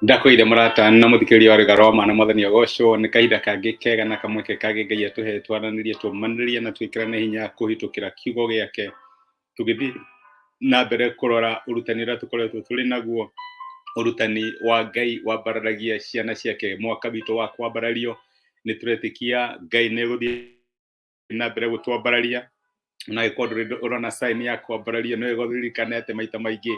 Ndakũire mũrata na mũthikĩrĩria wa Rũgano rwa Ma na Mwathani agocwo. Nĩ kahinda kangĩ kega na kamweke kangĩ Ngai atũhe twaranĩrie, tũmanĩrie na twĩkĩrane hinya kũhĩtũkĩra kiugo gĩake, tũgĩthiĩ na mbere kũrora ũrutani ũrĩa tũkoretwo tũrĩ naguo, ũrutani wa Ngai wambararagia ciana ciake. Mwaka witũ wa kwambarario, nĩ tũretĩkia Ngai nĩ egũthiĩ na mbere gũtwambararia. Na angĩkorwo ndũrĩ ũrona sign ya kwambarario, nĩ wega ũririkane atĩ maita maingĩ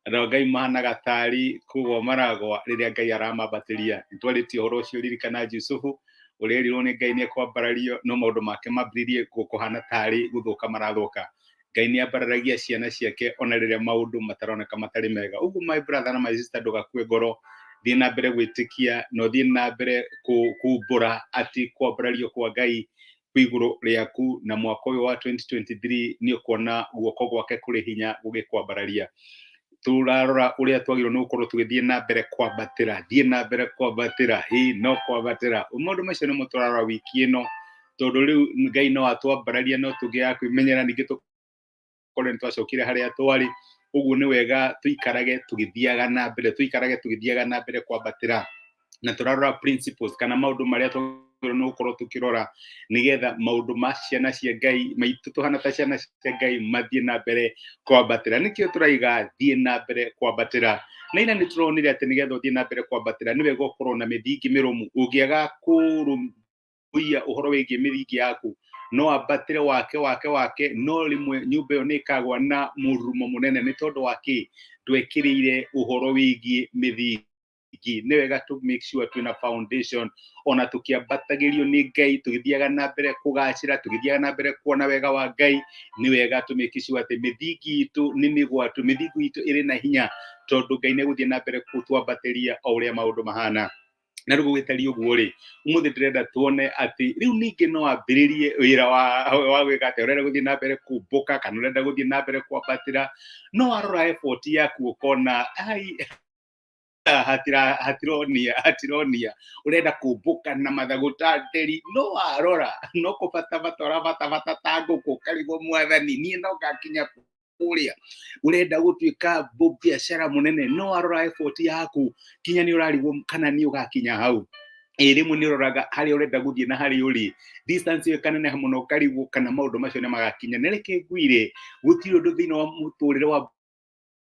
andũ a Ngai mahanaga tarĩ kũgwa maragwa rĩrĩa Ngai aramambatĩria. Nĩtwarĩtie ũhoro ũcio. Ririkana Jusufu, ũrĩa erirwo nĩ Ngai nĩ ekwambarario, no maũndũ make mambĩrĩirie kũhana tarĩ gũthũka marathũka. Ngai nĩ ambararagia ciana ciake ona rĩrĩa maũndũ mataroneka matarĩ mega. Ũguo, my brother na my sister, ndũgakue ngoro, thiĩ na mbere gwĩtĩkia na ũthiĩ na mbere kumbũra atĩ kwambarario kwa Ngai kwĩ igũrũ rĩaku, na mwaka ũyũ wa 2023 nĩ ũkuona guoko gwake kũrĩ hinya gũgĩkwambararia. Tũrarora ũrĩa twagĩrĩirwo nĩ gũkorwo tũgĩthiĩ na mbere kwambatĩra, thiĩ na mbere kwambatĩra, ĩ no kwambatĩra. Maũndũ macio nĩmo tũrarora wiki ĩno, tondũ rĩu Ngai no atwambararia, no tũngĩaga kwĩmenyerera ningĩ tũkore nĩ twacokire harĩa twarĩ. Ũguo nĩ wega tũikarage tũgĩthiaga na mbere, tũikarage tũgĩthiaga na mbere kwambatĩra, na tũrarora principles kana maũndũ marĩa twagĩrĩirwo nĩ gũkorwo tũkĩrora nĩgetha maũndũ ma ciana cia Ngai maitũ, tũhana ta ciana cia Ngai, mathiĩ na mbere kwambatĩra. Nĩkĩo tũraiga thiĩ na mbere kwambatĩra. Na ira nĩ tũronire atĩ nĩgetha ũthiĩ na mbere kwambatĩra, nĩ wega ũkorwo na mĩthingi mĩrũmu. Ũngĩaga kũrũmbũiya ũhoro wĩgiĩ mĩthingi yaku, no ambatĩre wake wake wake, no rĩmwe nyũmba ĩyo nĩ ĩkagwa na mũrurumo mũnene. Nĩ tondũ wa kĩ? Ndwekĩrĩire ũhoro wĩgiĩ mĩthingi. Nĩ wega to make sure twĩna foundation, ona tũkĩambatagĩrio nĩ Ngai, tũgĩthiaga na mbere kũgacĩra, tũgĩthiaga na mbere kuona wega wa Ngai, nĩ wega to make sure atĩ mĩthingi itũ nĩ mĩgwatu, mĩthingi itũ ĩrĩ na hinya, tondũ Ngai nĩ egũthiĩ na mbere gũtwambatĩria o ũrĩa maũndũ mahana. Na rĩu gũgĩtariĩ ũguo rĩ, ũmũthĩ ndĩrenda tuone atĩ rĩu ningĩ no ambĩrĩrie wĩra wa gwĩka atĩa. Ũrenda gũthiĩ na mbere kũmbũka kana ũrenda gũthiĩ na mbere kwambatĩra, no warora effort yaku ũkona ai hatira hatironia hatironia. Ũrenda kũmbũka na mathagũ ta nderi, no warora no kũbatabata ũrabatabata ta ngũkũ, ũkarigwo, "Mwathani, niĩ no ngakinya kũrĩa?" Ũrenda gũtuĩka biacara mũnene, no warora effort yaku kinya nĩ ũrarigwo kana nĩ ũgakinya hau. Ĩ rĩmwe nĩ ũroraga harĩa ũrenda gũthiĩ na harĩa ũrĩ, distance ĩyo ĩkaneneha mũno, ũkarigwo kana maũndũ macio nĩ magakinya. Na reke ngwĩre, gũtirĩ ũndũ thĩinĩ wa mũtũrĩre wa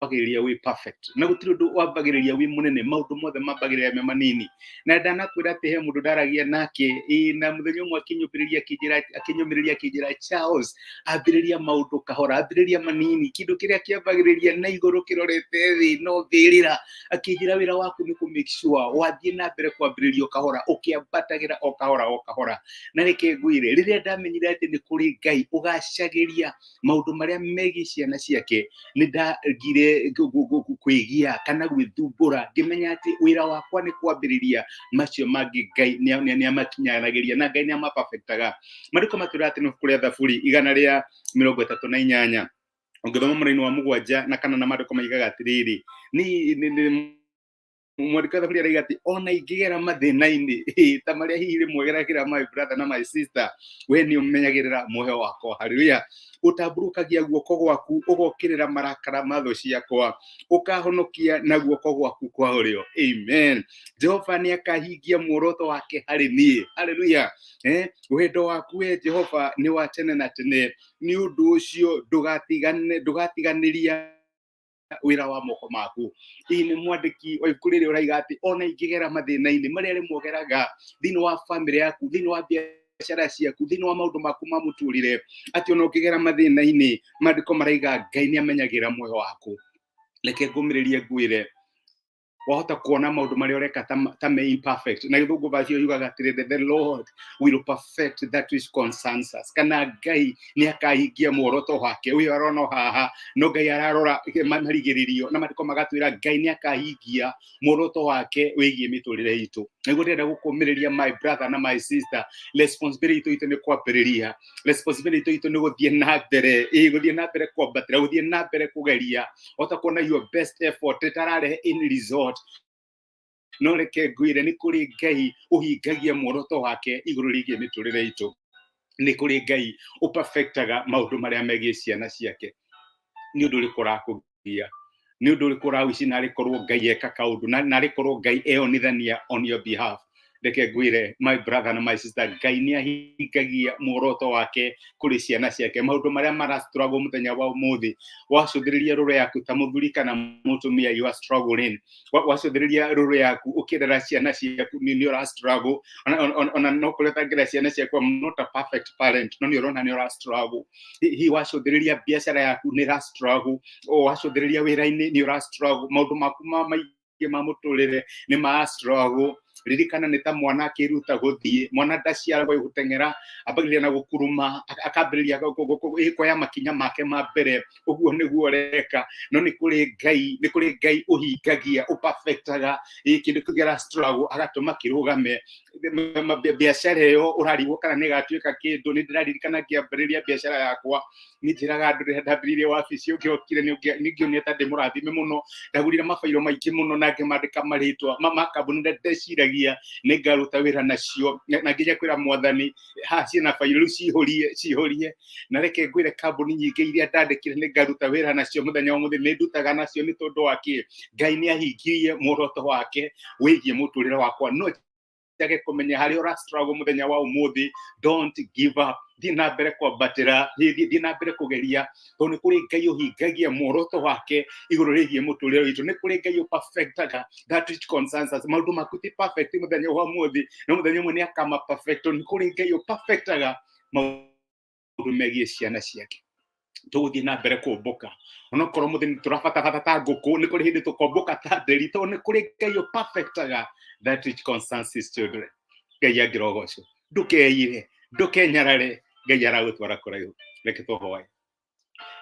wambagĩrĩria wĩ perfect, na gũtirĩ ũndũ wambagĩrĩria wĩ mũnene. Maũndũ mothe mambagĩrĩria me manini. Na ndanakwĩra atĩ he mũndũ ndaragia nake, ĩ na mũthenya ũmwe akĩnyũmbĩrĩria, akĩnjĩra, akĩnyũmĩrĩria, akĩnjĩra, "Charles, ambĩrĩria maũndũ kahora, ambĩrĩria manini. Kĩndũ kĩrĩa kĩambagĩrĩria na igũrũ kĩrorete thĩ no mbĩrĩra." Akĩnjĩra, "Wĩra waku nĩ kũ make sure wathiĩ na mbere kwambĩrĩrio kahora, ũkĩambatagĩra o kahora o kahora." Na reke ngwĩre, rĩrĩa ndamenyire atĩ nĩ kũrĩ Ngai ũgacagĩria maũndũ marĩa megiĩ ciana ciake, nĩ ndagire kwĩgia kana gwĩthumbũra, ngĩmenya atĩ wĩra wakwa nĩ kwambĩrĩria, macio mangĩ Ngai nĩ amakinyanagĩria na Ngai nĩ amaperfectaga. Maandĩko matwĩra atĩ nĩ ibuku rĩa Thaburi 138, ũngĩthoma mũraini wa 7 na 8, maandĩko maigaga atĩrĩrĩ, nĩ mwandĩko wa Thaburi araiga atĩ ona ingĩgera mathĩna-inĩ ta marĩa hihi rĩmwe geragĩra, my brother na my sister, we nĩ ũmenyagĩrĩra muoyo wakwa. Haleluya! Ũtambũrũkagia guoko gwaku, ũgokĩrĩra marakara ma thũ ciakwa, ũkahonokia na guoko gwaku kwa ũrĩo. Amen. Jehova nĩ akahingia muoroto wake harĩ niĩ. Haleluya! Wendo waku, we Jehova, nĩ wa tene na tene, nĩ ũndũ ũcio ndũgatiganĩria wĩra wa moko maku. Hihi nĩ mwandĩki wa ibuku rĩrĩ ũraiga atĩ ona ingĩgera mathĩna-inĩ marĩa rĩmwe ũgeraga thĩinĩ wa famĩlĩ yaku, thĩinĩ wa biacara ciaku, thĩinĩ wa maũndũ maku ma mũtũrĩre, atĩ ona ũkĩgera mathĩna-inĩ, maandĩko maraiga Ngai nĩ amenyagĩra muoyo waku. Reke ngũmĩrĩrie ngwĩre, wahota kuona maũndũ marĩa ũreka ta me imperfect, na Gĩthũngũ version yugaga atĩrĩrĩ, "The Lord will perfect that which concerns us," kana Ngai nĩ akahingia muoroto wake. Ũyũ arona o haha, no Ngai ararora marigĩrĩrio, na maandĩko magatwĩra Ngai nĩ akahingia muoroto wake wĩgiĩ mĩtũrĩre itũ. Nĩguo ndĩrenda gũkũmĩrĩria, my brother na my sister, responsibility itũ nĩ kwambĩrĩria, responsibility itũ nĩ gũthiĩ na mbere, ĩ gũthiĩ na mbere kwambatĩra, gũthiĩ na mbere kũgeria ota kuona your best effort ĩtararehe any result. No reke ngwĩre, nĩ kũrĩ Ngai ũhingagia muoroto wake igũrũ rĩgiĩ mĩtũrĩre itũ. Nĩ kũrĩ Ngai ũperfectaga maũndũ marĩa megiĩ ciana ciake. Nĩ ũndũ ũrĩkũ ũrakũgia? Nĩ ũndũ ũrĩkũ ũrawici narĩ korwo Ngai eka kaũndũ, narĩ korwo Ngai eyonithania on your behalf? Reke ngwĩre, my brother na my sister, Ngai nĩ ahingagia muoroto wake kũrĩ ciana ciake. Maũndũ marĩa marastruggle mũthenya wa ũmũthĩ, wacũthĩrĩria rũrũ yaku ta mũthuri kana mũtumia, you are struggling. Wacũthĩrĩria rũrũ yaku ũkĩrera ciana ciaku, nĩ ũra struggle. Ona no kũrĩa ũtangĩrera ciana ciaku, I'm not a perfect parent, no nĩ ũrona nĩ ũra struggle. Hihi wacũthĩrĩria biacara yaku nĩ ĩra struggle, o wacũthĩrĩria wĩra-inĩ nĩ ũra struggle, maũndũ maku ma maingĩ ma mũtũrĩre nĩ ma struggle. Ririkana nĩ ta mwana akĩruta gũthiĩ. Mwana ndaciaragwo gũteng'era, ambagĩrĩria na gũkuruma, akambĩrĩria kuoya makinya make ma mbere. Ũguo nĩguo ũreka, no nĩ kũrĩ Ngai, nĩ kũrĩ Ngai ũhingagia, ũperfectaga kĩndũ kĩu kĩra struggle, agatũma kĩrũgame. Biacara ĩyo ũrarigwo kana nĩ ĩgatuĩka kĩndũ. Nĩ ndĩraririkana ngĩambĩrĩria biacara yakwa, nĩ njĩraga andũ rĩrĩa ndambĩrĩirie wabici ũngĩokire nĩ ngĩonire ta ndĩ mũrathime mũno. Ndagũrire mabairo maingĩ mũno na ngĩmandĩka marĩtwa ma kambuni na ndeciragia nĩ ngaruta wĩra nacio, na nginya kwĩra Mwathani haha ciĩna bairo, rĩu cihũrie, cihũrie. Na reke ngwĩre, kambuni nyingĩ iria ndandĩkire nĩ ngaruta wĩra nacio, mũthenya wa mũthĩ nĩ ndutaga nacio. Nĩ tondũ wa kĩ? Ngai nĩ ahingirie muoroto wake wĩgiĩ mũtũrĩre wakwa. No njage kũmenya harĩa ũra struggle mũthenya wa ũmũthĩ, don't give up. Thiĩ na mbere kwambatĩra, thiĩ na mbere kũgeria, tondũ nĩ kũrĩ Ngai ũhingagia muoroto wake igũrũ rĩgiĩ mũtũrĩre witũ. Nĩ kũrĩ Ngai ũperfectaga that which concerns us. Maũndũ maku ti perfect mũthenya wa ũmũthĩ, no mũthenya ũmwe nĩ akama perfect. Nĩ kũrĩ Ngai ũperfectaga maũndũ megiĩ ciana ciake. Tũgũthiĩ na mbere kũmbũka onokorwo mũthĩ nĩ tũrabatabata ta ngũkũ. Nĩ kũrĩ hĩndĩ tũkombũka ta nderi, tondũ nĩ kũrĩ Ngai ũperfectaga that which concerns his children. Ngai angĩrogocwo. Ndũkeire, ndũkenyarare, Ngai aragũtwara kũraihu. Reke tũhoe.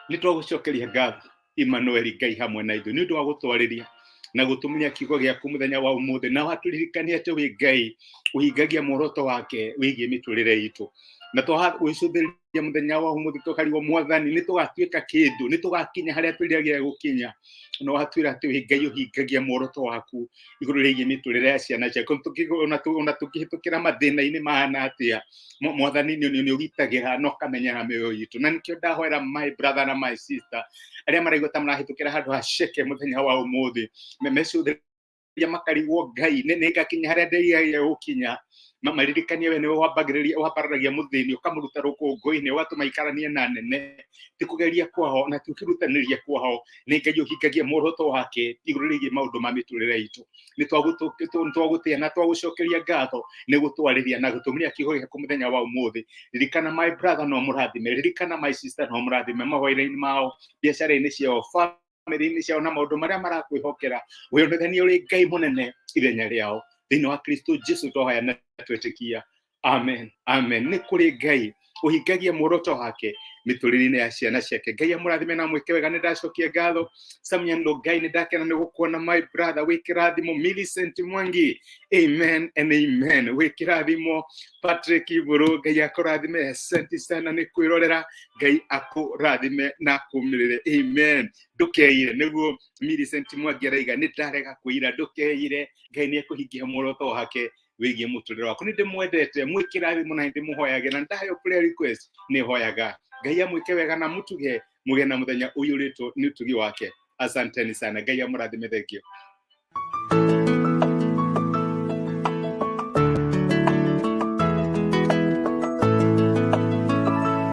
Nĩ twagũcokeria ngatho, Emmanuel, Ngai hamwe na ithuĩ, nĩ ũndũ wa gũtwarĩria na gũtũmia kiugo gĩaku mũthenya wa ũmũthĩ, na watũririkania atĩ wĩ Ngai ũhingagia muoroto wake wĩgiĩ mĩtũrĩre itũ. Na twagwĩcũthĩrĩria mũthenya wa ũmũthĩ, tũkarigwo, Mwathani, nĩ tũgatuĩka kĩndũ? Nĩ tũgakinya harĩa twĩriragĩria gũkinya? Na watwĩra atĩ wĩ Ngai ũhingagia muoroto waku igũrũ rĩgiĩ mĩtũrĩre ya ciana ciaku. Ona tũkĩhĩtũkĩra mathĩna-inĩ mahana atĩa, Mwathani, nĩ ũgitagĩra na ũkamenyera mĩoyo itũ. Na nĩkĩo ndahoera my brother na my sister arĩa maraigua ta marahĩtũkĩra handũ ha ceke mũthenya wa ũmũthĩ, mecũthĩrĩria makarigwo, Ngai, nĩ ngakinya harĩa ndĩriragĩria gũkinya? Maririkanie we nĩwe wambagĩrĩria, wambararagia mũthĩni, ũkamũruta rũkũngũ-inĩ, ũgatũma aikaranie na nene. Ti kũgeria kwao na ti ũkĩrutanĩria kwao, nĩ Ngai ũhingagia muoroto wake igũrũ rĩgiĩ maũndũ ma mĩtũrĩre itũ. Nĩ twagũtĩa na twagũcokeria ngatho nĩ gũtwarĩria na gũtũmĩria kiugo gĩaku mũthenya wa ũmũthĩ. Ririkana my brother no mũrathime, ririkana my sister no mũrathime mahoera-inĩ mao, biacara-inĩ ciao, famĩlĩ-inĩ ciao, na maũndũ marĩa marakwĩhokera. Wĩonithanie ũrĩ Ngai mũnene ithenya rĩao. Thĩinĩ wa Kristo Jesu twahoya na twetĩkia, amen, amen. Nĩ kũrĩ Ngai ũhingagia muoroto wake mĩtũrĩre-inĩ ya ciana ciake. Ngai amũrathime na mwĩke wega. Nĩ ndacokia ngatho. Samuel Ngai, nĩ ndakena nĩ gũkuona, my brother. Wĩ kĩrathimo. Millicent Mwangi, amen and amen, wĩ kĩrathimo. Patrick Iburu, Ngai akũrathime. Asante sana nĩ kwĩrorera. Ngai akũrathime na akũmĩrĩre. Amen. Ndũkeire, nĩguo Millicent Mwangi araiga, nĩ ndarega kwĩira. Ndũkeire, Ngai nĩ ekũhingia muoroto wake wĩgiĩ mũtũrĩre waku. Nĩ ndĩmwendete, mwĩ kĩrathimo, na ndĩmũhoyagĩra na ndaheo prayer request nĩ hoyaga Ngai amwĩke wega na mũtuge mũgĩe na mũthenya ũiyũrĩtwo nĩ ũtugi wake. Asanteni sana, Ngai amũrathime. Thengio.